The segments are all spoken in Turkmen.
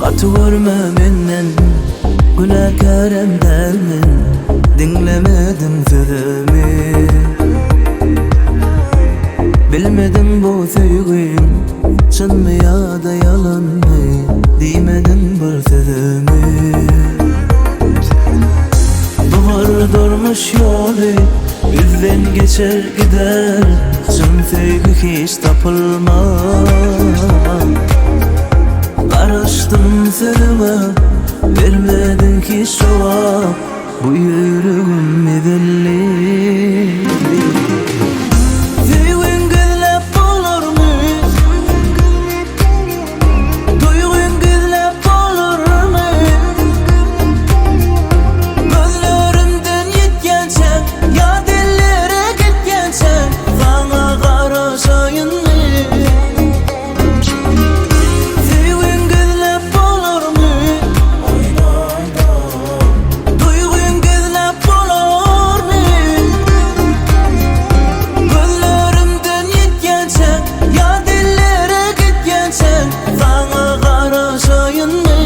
Gaty görme menden Günäkärem däl men Diňlemediň sözümi Bilmedim bu söýgiň Çynmy ýa-da ýalanmy Diýmediň bir sözümi Bu bir durmuş ýoly Bizden geçer gider Çyn söýgi hiç tapylmaz Garaşdym sözüňe Bermediň hiç jogap Bu ýüregim ezildi. Söýgiň gizläp bolarmy? Duýgyň gizläp bolarmy? Gözlerimden ýitýänçä ýa dillere gitýänçä saňa garaşaýynmy? Söýgiň gizläp bolarmy? Duýgyň gizläp bolarmy? Gözlerimden ýitýänçä ýa dillere gitýänçä saňa garaşaýynmy?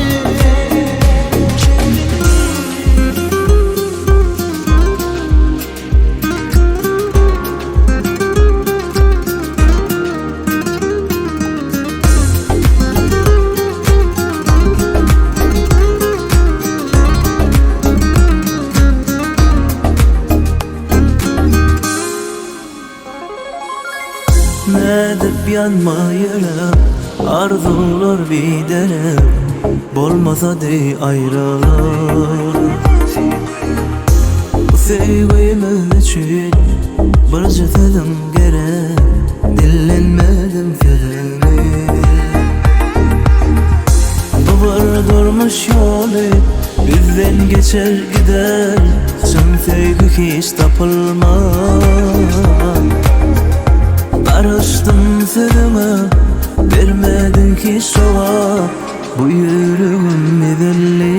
Nädip ýanma ýürek, arzuwlar biderek, Bolmasady aýralyk. Bu söýgimiz üçin birje sözüň gerek, Dillenmedim sözüňi. Bu bir durmuş ýoly, bizden geçer gider, Çyn söýgi hiç tapylmaz. Garaşdym sözüňe, bermediň hiç jogap, Bu ýüregim ezildi.